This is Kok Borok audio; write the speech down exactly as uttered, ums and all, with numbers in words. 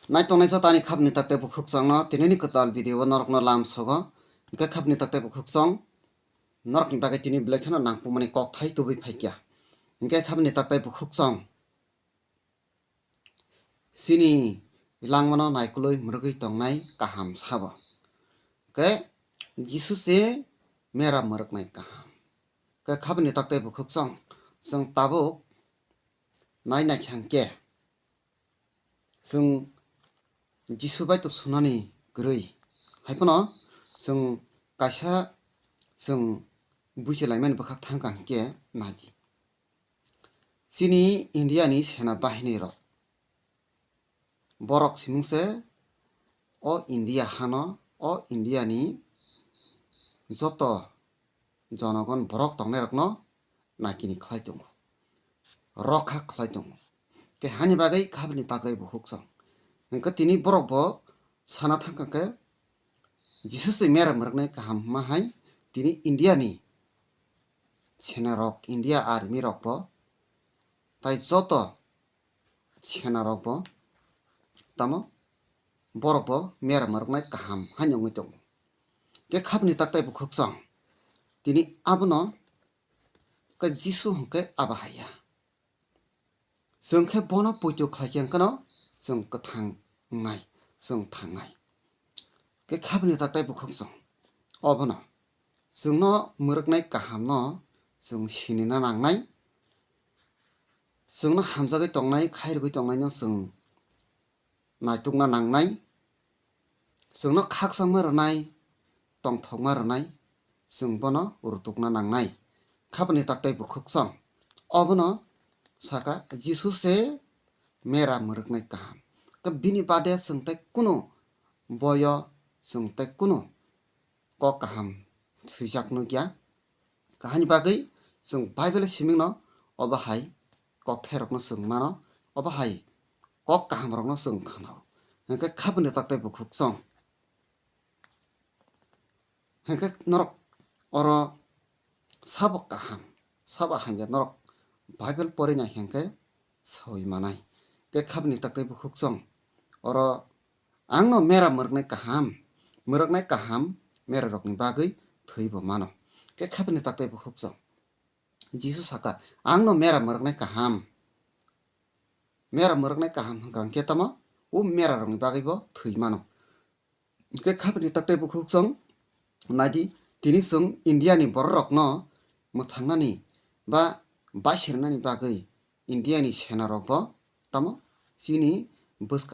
Nai tongnai joto ani khapni tak tei bukhuk chwngno tinini kwtal video o norokno lam sogo. Hwnkhe khapni tak tei bukhuk chwng norokni bagwi tini belai kheno nangkukmani kokthai tubui phaikya. Hwnkhe khapni tak tei bukhuk chwng chini langmano naikolwi mwrwgwi tongnai kaham sabo. Hwnkhe Jisu se mera mwrwknai kaham. Hwnkhe khapni tak tei bukhuk chwng, chwng tabuk nai naikha hwnkhe chwng Jisu bai to sunani kwrwi. Hai phano chwng kaisa chwng buichi laimani bwkhak thangkha hwnkhe nadi. Chini India ni sena bahini rok. Borok simung se o India hano, o India ni joto jonogon borok tongnai rokno nakini khlai tongo, rokha khlai tongo. Tei hani bagwi khapni tak tei bukhuk chwng. Hwnkhe tini borok bo sana thangkha khe Jisu se mera mwrwknai kaham hwnma hai tini India ni sena rok, India army rok bo tai joto sena rok bo tamo borok bo mera mwrwknai kaham haino wngwi tongo. Khe khapni tak tei bukhuk chwng tini abono khe Jisu hwnkhe abo haiya. Chwng khe bono poito khlai khe hwnkhe no chwng kwthang wngnai, chwng thangnai. Khe khapni tak tei bukhuk chwng obono chwngno mwrwknai kahamno chwng sinina nangnai. Chwngno hamjagwi tongnai, khairogwi tongnaino chwng naitukna nangnai. Chwngno khakchangma rwnai, tongthokma rwnai, chwng bono rutukna nangnai. Khapni tak tei bukhuk chwng. Obono saka Jisu se mera mwrwknai kaham. Khe bini bade chwng tei kunu boyo chwng tei kunu kok kaham swijak nukya. Kahani bagwi chwng Bible simingno obo hai kokthairokno chwng mano, obo hai kok kahamrokno chwng khanao. Hwnkhe khapni tak tei bukhuk chwng. Hwnkhe norok oro sabo kaham, sabo hamya norok Bible pori nai hwnkhe sawi manai. Khe khapni tak tei bukhuk chwng oro Ang no mera mwrwknai kaham, mwrwknai kaham mera rokni bagwi thwi bo mano. Khe khapni tak tei bukhuk chwng. Jisu saka, "Ang no mera mwrwknai kaham." Mera mwrwknai kaham hwnkha hwnkhe tamo o mera rokni bagwi bo thwi mano. Khe khapni tak tei bukhuk chwng naidi, tini chwng India ni borok rokno mwthangnani ba baisirnani bagwi India ni sena rok bo tamo chini bwskang